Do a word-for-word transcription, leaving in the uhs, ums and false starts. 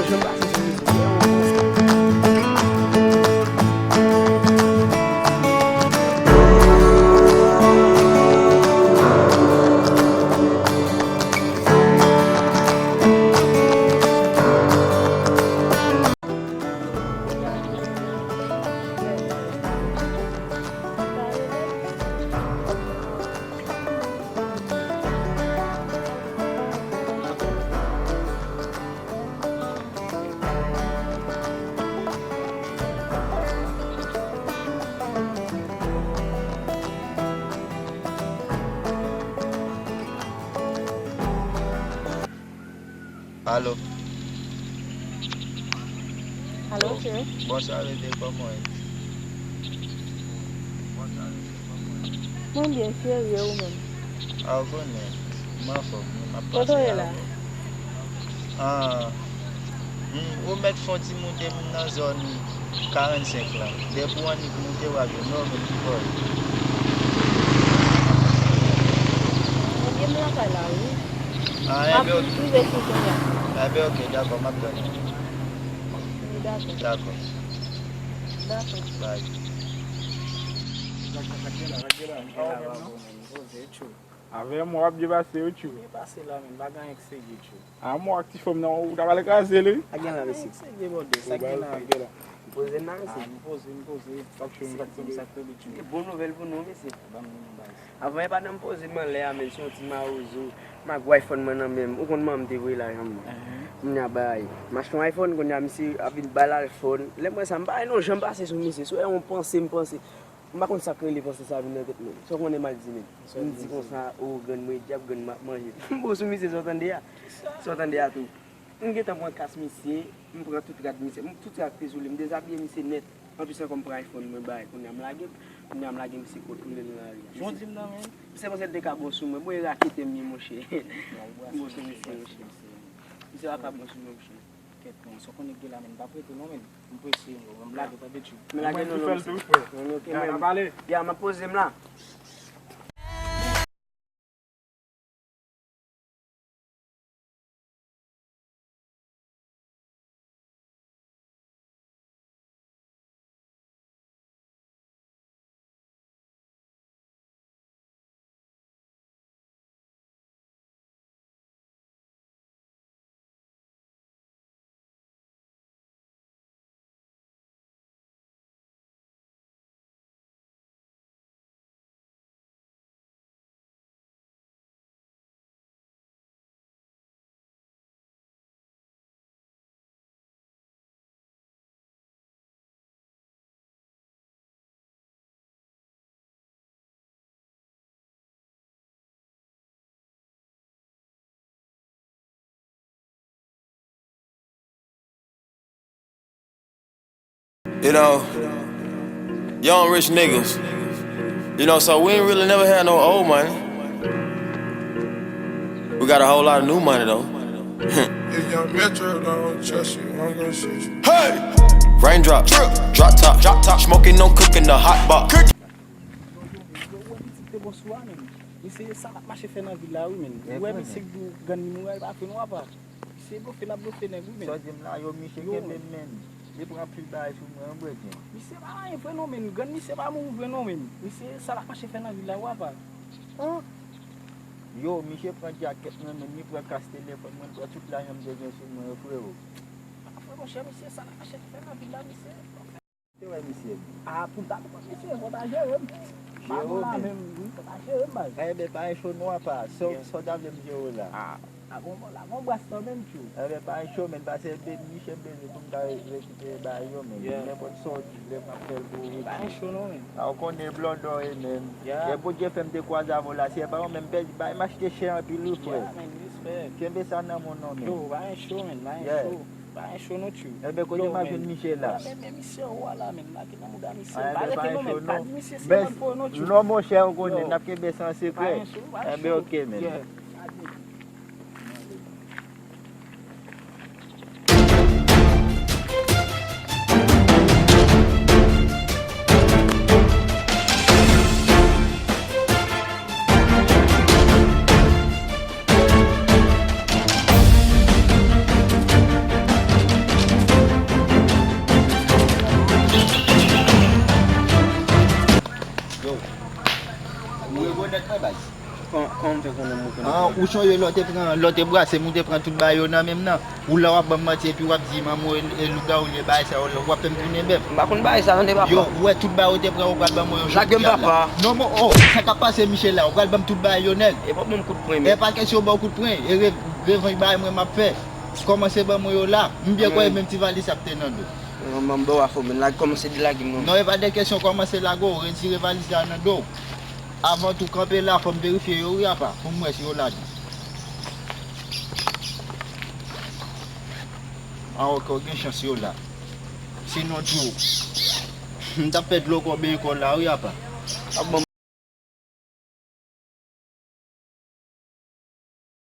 Jan m pase sou mizik yo. Alo. Alo, cheri. Bonswa, bebe, kòman w ye? Mwen byen, cheri, e ou menm? A, ou konnen, m anfòm, m ap pase la. Kote w ye la? Ah, hmm, ou mèt fè yon ti moute m nan zòn karannsenk la. Depi w annik moute, w ap jwenn mwen, men ki bò. Mwen byen, m lakay la, wi. Ah, m ap rive sou kounye a. Enben, oke, dakò, m ap tann ou. Wi, dakò. Dakò. Dakò. Bye. Avè m w ap byen pase wi, tchou. Byen pase la, men pa gen anyen k serye, tchou. A, mwen ak ti fanm nan, ou ta pral kraze li. Sa gen la, mesye? Sa gen la, mesye? Poze m la, mesye. A, m poze, m poze. Sa k cho, m ap tann. Sa k tonbe, tchou? Bon nouvèl pou nou, mesye. Ban m yon bagay. Avan, e pa nan m poze m anlè a, men se yon ti mawozo. M ak iPhone mwen nan men m. Ou konn manman m te voye lajan mwen. Kounye a bay. M achte yon iPhone, kounye a misye ap vin bay l iPhone. Lè m wè sa, m pa wè non jan m pase sou misye. Si w wè yon panse m panse. M pa konn sa k rele panse sa vin nan tèt mwen. Sa w konnen m al di men. M di konsa, o, grann mwen dyab, grann mwen ap manje. M bon sou misye, sa w tande a. Sa w tande a tou. M gentan pran kas misye, m pran tout rad misye, m tout rad te sou li, m dezabiye misye nèt. Anplis ankò m pran iPhone mwen bay, kounye a m lage, kounye a m lage misye kontwole nan lari a. Jan w di m nan men. Misye panse l te ka bon sou mwen, bon e rakete m ye monchè. M bon sou misye monchè. Misye pa ka bon sou mwen monchè. Kèt men, sa w konnen k gen la men, m p ap rete non men. M prese, m lage tande tchou. M lage non non misye. Mwen oke mwen. Ya, m ap poze m la. You know, young rich niggas. You know, so we ain't really never had no old money. We got a whole lot of new money though. If young Metro don't trust you, I'm gonna shoot you. Hey! Raindrop, drip, drop top, drop top, smoking, no cooking, the hot box. Yo, yo, yo, wè pitit te bon sou a menm. Misye sa l ap mache fè nan vil la wi menm. Ou wè misye k di w grann li mouri a, li pa fè non apa. Misye blofe l ap blofe nèg wi menm. Sa w di m la, yo, misye kenbe m menm. Li pran anpil bagay sou mwen wi bredjen. Misye pa anyen vre non menm. Grann misye pa mouri vre non menm. Misye sa l ap mache fè nan vil la wi apa. Yo, misye pran djakèt mwen menm, li pran kas telefòn mwen, li pran tout lajan m te gen sou mwen wi frero. Frè monchè, misye sa l ap mache fè nan vil la misye. Te wè misye. A, pou m ta konn misye, fò w ta jere m. M pa bon la menm, wi, fò w ta jere m, baz. Enben, pa gen cho non apa. Sa w ta vle m jere w la? A, la gon, la gon bras kanmenm, tchou. Enben, pa gen cho, men, pase misye m bezwen pou m ta rekipere bagay yo, men. Nenpòt sa w di, lè m ap fè l pou ou. Pa gen cho non, men. A, ou konnen Blondon e menm. Lè Bondye fè m te kwaze avè w la, se pa ou menm pèdi, bay m achte chè anpil, wi, frè. Kenbe sa nan men w non, men. Yo, pa gen cho, men, pa gen cho. Pa gen cho non, tchou. Enben, kote m ap jwenn misye la? Men, men, men misye ou a la, men, lage nan mouda misye. Pa rete non, men, pa di misye se mwen k voye non, tchou. Non, monchè, ou konnen, n ap kenbe sa an sekrè. Pa gen cho, pa gen cho. Enben, oke, men. An, ou sonje lè w te pran, lè w te brase m, ou te pran tout bagay yo nan men m nan. Ou la w ap ban m manti epi w ap di manman w e lougawou l ye, bagay sa yo, w ap fè m tounen bèf. M pa konn bagay sa non, te papa. Yo, ou wè tout bagay ou te pran, ou pral ban mwen yo jodi a la. Lage m, papa. Non, mo, oh, sa k ap pase, Michel, la, ou pral ban m tout bagay yo nèt. E pa ban m kout pwen, men. E pa kesyon ba w kout pwen, e re-, revanj bagay mwen m ap fè. Kòmanse ban mwen yo la. M byen kwè menm ti valiz sa k te nan do. Manman, m ba w afè w, men lage, kòmanse delage m non. Non, e pa de kesyon kòmanse lage w, retire valiz la nan do w. Avan tou, kanpe la, fò m verifye yo wi, apa, pou m wè si yo la tou. Ah, ok, w gen chans yo la. Sinon tou, m t ap fè dlo kò benyen kò la wi, apa. Ap ban